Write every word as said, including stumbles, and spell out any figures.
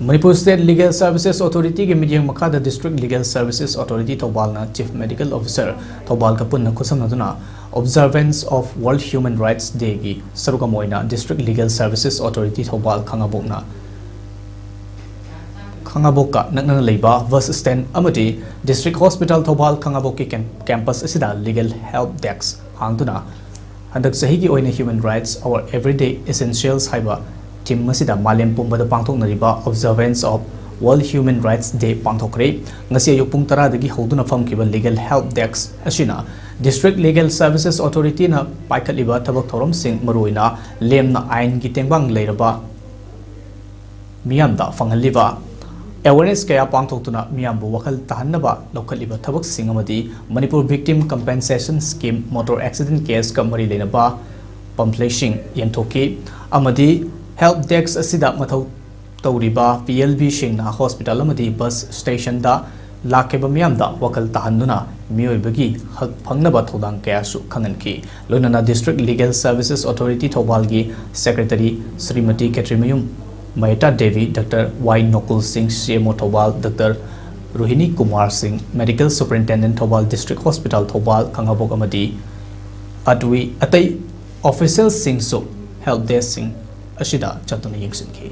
Manipur State Legal Services Authority ꯒꯤ ꯃꯤꯠꯌꯦꯡ ꯃꯈꯥꯗ District Legal Services Authority ꯊꯧꯕꯥꯜꯅ Chief Medical Officer ꯊꯧꯕꯥꯜꯒ ꯄꯨꯟꯅ ꯈꯨꯠꯁꯝꯅꯗꯨꯅ Observance of World Human Rights Day ꯒꯤ ꯁꯔꯨꯛ ꯑꯃ ꯑꯣꯏꯅ District Legal Services Authority Thoubal ꯈꯥꯉꯕꯣꯛꯅ, ꯈꯥꯉꯕꯣꯛꯀ ꯅꯛꯅꯅ ꯂꯩꯕ bus stand ꯑꯃꯗꯤ District Hospital ꯊꯧꯕꯥꯜ ꯈꯥꯉꯕꯣꯛꯀꯤ ꯀꯦꯝ-, campus ꯑꯁꯤꯗ Legal Help Desk ꯍꯥꯡꯗꯨꯅ ꯍꯟꯗꯛ ꯆꯍꯤꯒꯤ ꯑꯣꯏꯅ Human Rights, Our Everyday Essentials ꯍꯥꯏꯕ theme ꯑꯁꯤꯗ ꯃꯥꯂꯦꯝ ꯄꯨꯝꯕꯗ ꯄꯥꯡꯊꯣꯛꯅꯔꯤꯕ Observance of World Human Rights Day ꯄꯥꯡꯊꯣꯛꯈ꯭ꯔꯦ꯫ ꯉꯁꯤ ꯑꯌꯨꯛ ꯄꯨꯡ ꯇꯔꯥꯗꯒꯤ ꯍꯧꯗꯨꯅ ꯐꯝꯈꯤꯕ Legal Help Desk ꯑꯁꯤꯅ District Legal Services Authority ꯅ ꯄꯥꯏꯈꯠꯂꯤꯕ ꯊꯕꯛ ꯊꯧꯔꯝꯁꯤꯡ, ꯃꯔꯨꯑꯣꯏꯅ ꯂꯦꯝꯅ ꯑꯥꯏꯟꯒꯤ ꯇꯦꯡꯕꯥꯡ ꯂꯩꯔꯕ ꯃꯤꯌꯥꯝꯗ ꯐꯪꯍꯜꯂꯤꯕ awareness ꯀꯌꯥ ꯄꯥꯡꯊꯣꯛꯇꯨꯅ ꯃꯤꯌꯥꯝꯕꯨ ꯋꯥꯈꯜ ꯇꯥꯍꯟꯅꯕ ꯂꯧꯈꯠꯂꯤꯕ ꯊꯕꯛꯁꯤꯡ ꯑꯃꯗꯤ Manipur Victim Compensation Scheme Motor Accident Case ꯀ ꯃꯔꯤ ꯂꯩꯅꯕ pamphlets ꯁꯤꯡ ꯌꯦꯟꯊꯣꯛꯈꯤ ꯑꯃꯗꯤ Help Desk ꯑꯁꯤꯗ ꯃꯊꯧ ꯇꯧꯔꯤꯕ P L B ꯁꯤꯡꯅ hospital ꯑꯃꯗꯤ bus station ꯗ ꯂꯥꯛꯈꯤꯕ ꯃꯤꯌꯥꯝꯗ ꯋꯥꯈꯜ ꯇꯥꯍꯟꯗꯨꯅ ꯃꯤꯑꯣꯏꯕꯒꯤ ꯍꯛ ꯐꯪꯅꯕ ꯊꯧꯗꯥꯡ ꯀꯌꯥꯁꯨ ꯈꯪꯍꯟꯈꯤ꯫ ꯂꯣꯏꯅꯅ District Legal Services Authority ꯊꯧꯕꯥꯜꯒꯤ Secretary Shrimati ꯈꯦꯇ꯭ꯔꯤꯃꯌꯨꯝ ꯃꯌꯦꯇꯥ ꯗꯦꯕꯤ, Doctor Y ꯅꯣꯀꯨꯜ ꯁꯤꯡ, C M O Thoubal, Doctor ꯔꯣꯍꯤꯅꯤ Kumar ꯁꯤꯡ, Medical Superintendent Thoubal District Hospital Thoubal ꯈꯥꯉꯕꯣꯛ ꯑꯃꯗꯤ ꯑꯇꯨꯏ ꯑꯇꯩ official ꯁꯤꯡꯁꯨ Help Desk ꯁꯤꯡ ꯑꯁꯤꯗ ꯆꯠꯇꯨꯅ ꯌꯦꯡꯁꯤꯟꯈꯤ꯫